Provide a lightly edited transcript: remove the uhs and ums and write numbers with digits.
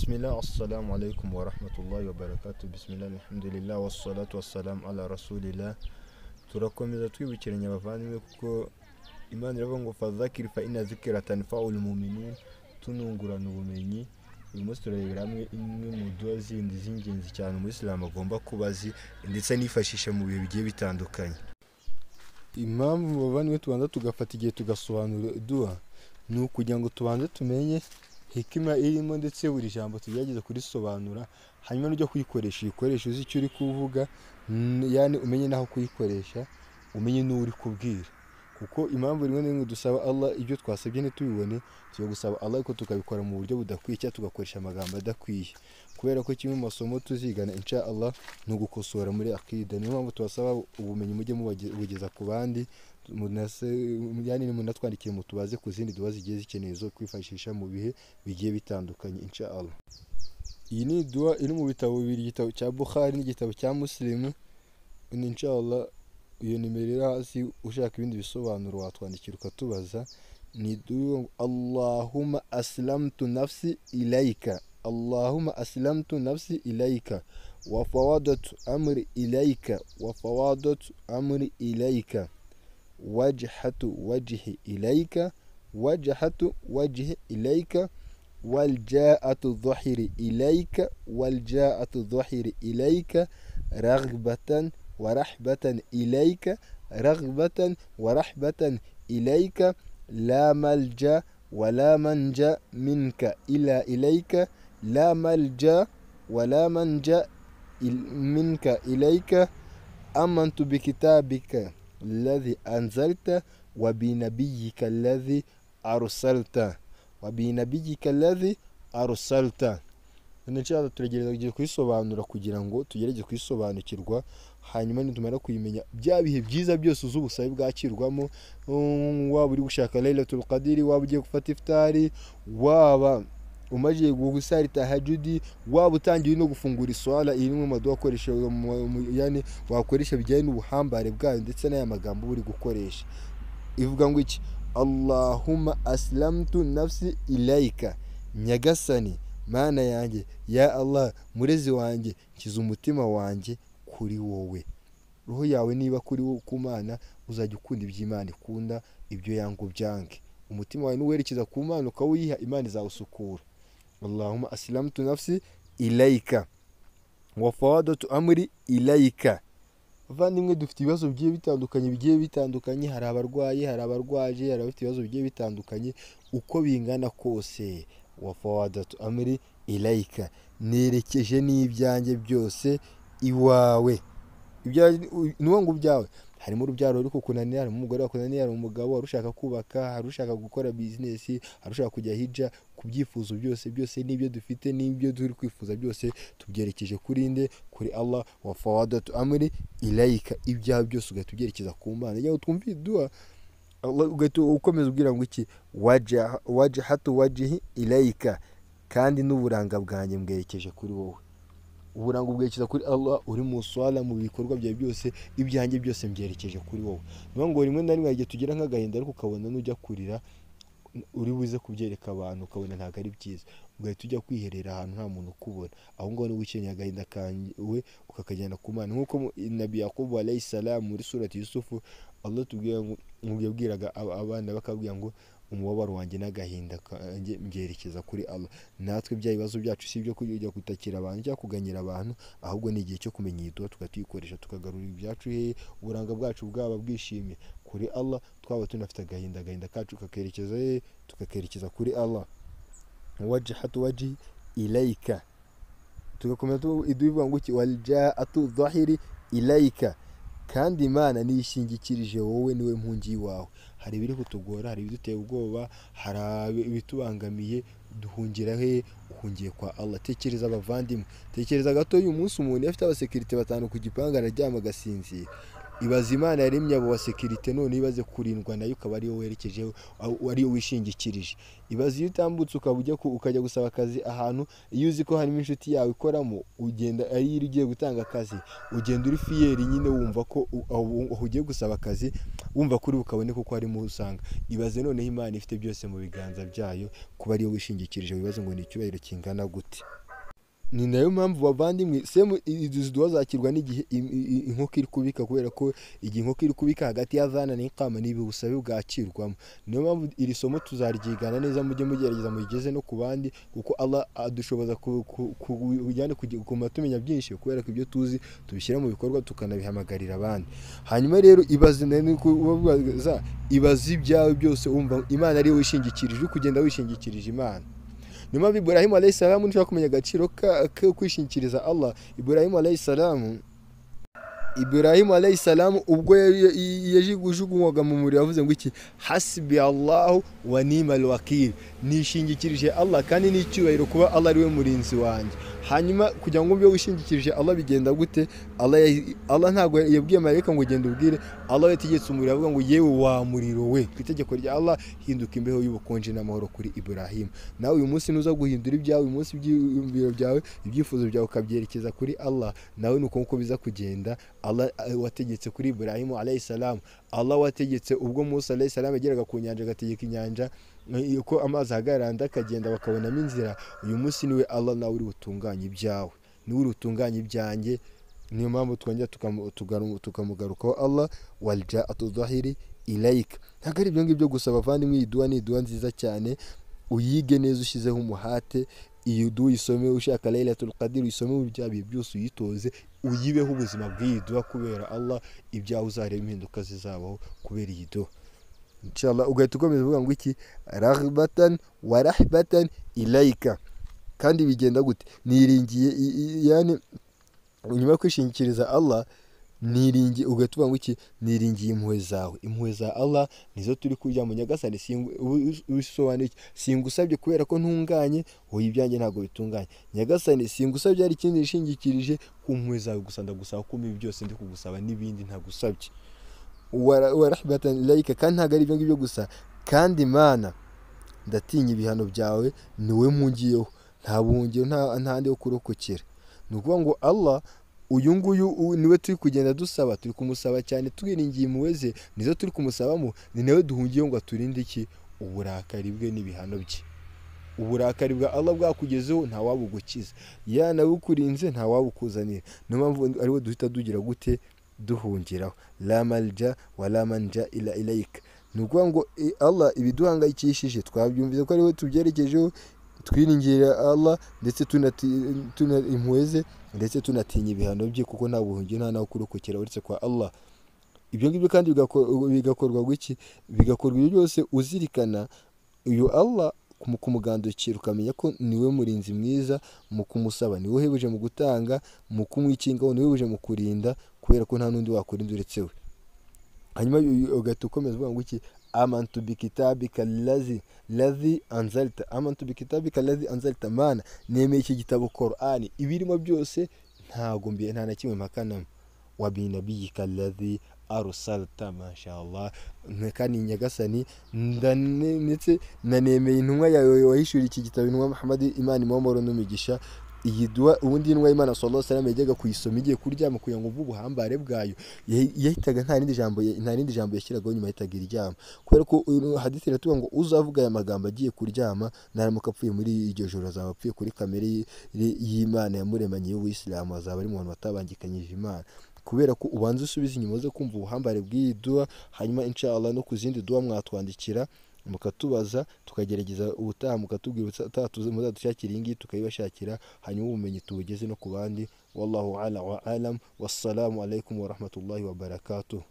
Bismillah, assalamu alaikum wa rahmatullahi wa barakatuh. Bismillah, alhamdulillah, wassalatu wassalamu ala rasulillah. Turakomeza twibukiranya abavandimwe kuko Imana iravuga ngo fadhakir fa inna dhikra tanfa'ul mu'minin, tunungurana ubumenyi. Uyu munsi turarebera hamwe imwe mu dua zindi z'ingenzi cyane umuyisilamu agomba kuba azi ndetse anifashisha mu bihe bigiye bitandukanye. Impamvu bavandimwe tubanza tugafata igihe tugasobanura dua ni ukugira ngo tubanze tumenye hikima irimo ndetse buri jambo tugerageze kurisobanura, hanyuma n'ujya kuyikoresha uyikoreshe uzi icyo uri kuvuga, yani umenye n'aho kuyikoresha, umenye n'uwo uri kubwira. Kuko impamvu rimwe na rimwe dusaba Allah ibyo twasabye ntitubibone, tujya gusaba Allah ariko tukabikora mu buryo budakwiye cyangwa tugakoresha amagambo adakwiye. Kubera ko kimwe mu masomo tuzigana insha Allah ni ugukosora muri akida. Niyo mpamvu tubasaba ubumenyi mujye mubugeza ku bandi, yani munatwandikiye mutubaze ku zindi dua zigiye zikeneye zo kwifashisha mu bihe bigiye bitandukanye insha Allah. Iyi ni dua iri mu bitabo bibiri, igitabo cya Bukhari n'igitabo cya Muslim. Insha Allah iyo nimero iri hasi, ushaka ibindi bisobanuro watwandikira ukatubaza. Ni dua Allahumma aslamtu nafsi ilayka, Allahumma aslamtu nafsi ilayka wa fawadatu amri ilayka, wa fawadatu amri ilayka, wajhatu wajhi ilayka, wajhatu wajhi ilayka, walja'atu dhahiri ilayka, walja'atu dhahiri ilayka, raghbatan wa rahbatan ilayka, raghbatan wa rahbatan ilayka, la malja wa la manja minka ila ilayka, la malja wa la manja minka ilayka, amantu bikitabika alladhi anzalta wa binabiyyika alladhi arsalta, wa binabiyyika alladhi arsalta. Inshallah turagerageza kuyisobanura kugira ngo tugerageze kuyisobanukirwa, hanyuma nitumara kuyimenya bya bihe byiza byose uzubusabe bwakirwamo, waba uri gushaka Lailatul Qadr, waba ugiye gufata iftari, waba umaze gusari tahajjudi, waba utangiye no gufungura iswala. Iri mu maduwa akoresha, yani wakoresha bijyanye n'ubuhambare bwayo ndetse n'aya magambo uri gukoresha. Ivuga ngo iki? Allahumma aslamtu nafsi ilayka, Nyagasani Mana yanjye, ya Allah murezi wanjye, nkiza umutima wanjye kuri wowe. Roho yawe niba kuri wowe ku Mana, uzajya ukunda iby'Imana ikunda, ibyo yanga ubyange. Umutima wawe nuwerekeza ku Mana ukawuyiha, Imana izawusukura. Allahumma aslamtu nafsi ilayka wa fawadatu amri ilayka. Bavandimwe dufite ibibazo bigiye bitandukanye, bigiye bitandukanye, hari abarwayi, hari abarwaje, hari abafite ibibazo bigiye bitandukanye, uko bingana kose wa fawadatu amri ilayka, nerekeje n'ibyanjye byose iwawe. Ibyawe ngo byawe harimo urubyaro ruri kukunanira, harimo umugore wakunaniye, hari umugabo wari ushaka kubaka, hari ushaka gukora business, hari ushaka kujya hija. Ku byifuzo byose byose n'ibyo dufite n'ibyo turi kwifuza byose tubyerekeje kuri nde? Kuri Allah. Wa fawadatu amri ilayka, ibyawe byose ugahita ubyerekeza ku Mana. Iyo twumva dua Allah ugahita ukomeza ubwira ngo iki? Wajhatu wajhi ilayka, kandi n'uburanga bwanjye mbwerekeje kuri wowe. Uburanga ubwerekeza kuri Allah uri mu swala, mu bikorwa byawe byose, ibyanjye byose mbyerekeje kuri wowe. Niyo ngo rimwe na rimwe igihe tugira nk'agahinda ariko ukabona nujya kurira uri buze kubyereka abantu ukabona ntabwo ari byiza, ugahita ujya kwiherera ahantu nta muntu ukubona. Aho ngaho niba ukeneye agahinda kawe ukakajyana ku Mana, nk'uko Nabi Yakubu alayhi salam muri surati Yusufu Allah tubwira ngo yabwiraga abana bakabwira ngo umubabaro wanjye n'agahinda kanjye mbyerekeza kuri Allah. Natwe bya bibazo byacu si ibyo kujya gutakira abantu cyangwa kuganyira abantu, ahubwo ni igihe cyo kumenya iyi dua tukatuyikoresha tukagarura ibyacu he, uburanga bwacu bwaba bwishimye kuri Allah, twaba tunafite agahinda, agahinda kacu kakerekeza he, tukakerekeza kuri Allah. Wajhatu wajhi ilayka, tugakomeza iduivuga ngo iki? Walja'atu dhahiri ilayka, kandi Imana nishingikirije wowe, niwe mpungi wawe. Hari ibiri kutugora, hari ibiduteye ubwoba, hari ibitubangamiye, duhungira he? Uhungiye kwa Allah. Tekereza abavandimwe, tekereza gato uyu munsi umuntu afite abasekirite batanu ku gipangu araryama agasinzira. Ibaza Imana yaremye abo basekirite, none ibaze kurindwa nayo ukaba ariyo werekejeho, ariyo wishingikirije. Ibaze iyo utambutse ukaba ujya ukajya gusaba akazi ahantu, iyo uzi ko harimo inshuti yawe ikoramo, ugenda ari iyo ugiye gutanga akazi, ugenda uri fier nyine, wumva ko aho ugiye gusaba akazi wumva kuri bukabone kuko harimo usanga. Ibaze noneho Imana ifite byose mu biganza byayo kuba ariyo wishingikirije, wibaze ngo ni icyubahiro kingana gute. Ni nayo mpamvu bavandimwe semu izi duwa zakirwa n'igihe inkoko iri kubika, kubera ko igihe inkoko iri kubika hagati ya adhana n'iqama ni ubusabe bwakirwamo. Niyo mpamvu iri somo tuzaryigana neza, mujye mugerageza muyigeze no ku bandi, kuko Allah adushoboza kuguma tumenya byinshi, kubera ko ibyo tuzi tubishyira mu bikorwa tukanabihamagarira abandi. Hanyuma rero ibaze ibaze ibyawe byose wumva Imana ariyo wishingikirije, uri kugenda wishingikirije Imana. Niyo mpamvu Ibrahim alayhi salam, ntushobora kumenya agaciro ko kwishingikiriza Allah. Ibrahim alayhi salam ubwo yajugunywaga mu muriro yavuze ngo iki? Hasbi Allahu wa ni'mal wakil, nishingikirije Allah kandi n'icyubahiro kuba Allah ari we murinzi wanjye. Hanyuma kugira ngo mbe wishingikirije Allah bigenda gute? Allah ntabwo yabwiye malayika ngo genda ubwire Allah, yategetse umuriro avuga ngo yewe wa muriro we, ku itegeko rya Allah hinduka imbeho y'ubukonje n'amahoro kuri Ibrahim. Nawe uyu munsi nuza guhindura ibyawe, uyu munsi ibyiyumviro byawe, ibyifuzo byawe ukabyerekeza kuri Allah, nawe nuko nkuko biza kugenda. Allah wategetse kuri Ibrahim alayhi salam, Allah wategetse ubwo Musa alayhi salam yageraga ku nyanja agategeka inyanja uko amazi ahagarara akagenda bakabonamo inzira, uyu munsi niwe Allah nawe uri butunganye ibyawe, niwe uri butunganye ibyanjye. Niyo mpamvu twongera tukamugarukaho Allah walja'atu dhahiri ilayk. Ntabwo ari ibyo ngibyo gusa bavandimwe, iyi duwa ni duwa nziza cyane, uyige neza ushyizeho umuhate. Iyi duwa uyisome ushaka Laylatul Qadr, uyisome bya bihe byose, uyitoze, uyibeho ubuzima bw'iyi duwa, kubera Allah ibyawe uzareba impinduka zizabaho kubera iyi duwa inshallah. Ugahita ukomeza uvuga ngo iki? Raghbatan wa rahbatan ilayka. Kandi bigenda gute? Niringiye, yani nyuma yo kwishingikiriza Allah niringiye, ugahita uvuga ngo iki? Niringiye impuhwe zawe. Impuhwe za Allah nizo turi kujya mu Nyagasani. Usobanuye singusabye kubera ko ntunganye, oya ibyanjye ntabwo bitunganye. Nyagasani singusabye hari ikindi nishingikirije ku mpuhwe zawe gusa, ndagusaba ko ibi byose ndi kugusaba n'ibindi ntagusabye. Wa rahbatan ilayka. Kandi ntabwo ari ibyo ngibyo gusa, kandi Imana ndatinya ibihano byawe, niwe mpungiyeho, nta buhungiro, nta handi ho kurokokera. Ni ukuvuga ngo Allah uyu nguyu niwe turi kugenda dusaba, turi kumusaba cyane twiringiye impuhwe ze, nizo turi kumusabamo, ni nawe duhungiyeho ngo aturinde iki? Uburakari bwe n'ibihano bye. Uburakari bwa Allah bwakugezeho ntawabugukiza, yanabukurinze ntawabukuzanira. Niyo mpamvu ariwe duhita dugira gute? Duhungiraho. La malja wa la manja ila ilayka. Ni ukuvuga ngo Allah ibiduhangayikishije twabyumvise ko ariwe tubyerekejeho, twiringira Allah ndetse tuna impuhwe ze, ndetse tunatinya ibihano bye, kuko nta buhungiro nta naho kurokokera uretse kwa Allah. Ibyo ngibyo kandi bigakorwa gwiki? Bigakorwa ibyo byose uzirikana uyu Allah mu kumugandukira, ukamenya ko niwe murinzi mwiza mu kumusaba, niwe uhebuje mu gutanga, mu kumwikingaho, niwe uhebuje mu kurinda, kubera ko nta n'undi wakurinda uretse we. Hanyuma ugahita ukomeza uvuga ngo iki? Amantu bikitabika lazi anzalta, amantu bikitabika lazi anzalta. Mana nemeye iki gitabo Qur'ani, ibirimo byose ntago mbiye, nta na kimwe mpakanamo. Wa binabiyika lazi arsalta, mashallah. Kandi Nyagasani ndetse nanemeye intumwa yawe wahishuriye iki gitabo, intumwa Muhammad, Imana imuhe amahoro n'imigisha. Iyi dua ubundi intumwa y'Imana sallallahu alaihi wasallam yajyaga kuyisoma igiye kuryama kugira ngo ubuhambare bwayo, yahitaga nta rindi jambo yashyiragaho nyuma, yahitaga iryama. Kubera ko hadithi iratubwira ngo uzavuga aya magambo agiye kuryama naramuka apfuye muri iryo joro azaba apfuye kuri kamere y'Imana yamuremanye y'Ubuyisilamu, azaba ari mu bantu batabangikanyije Imana. Kubera ko ubanza usubiza inyuma uze kumva ubuhambare bw'iyi dua, hanyuma inshallah no ku zindi dua mwatwandikira mukatubaza, tukagerageza ubutaha mukatubwira muzadushakira iyi ngiyi tukayibashakira, hanyuma ubumenyi tubugeze no ku bandi. Wallahu ala wa alam. Wassalamu alaikum wa rahmatullahi wa barakatuh.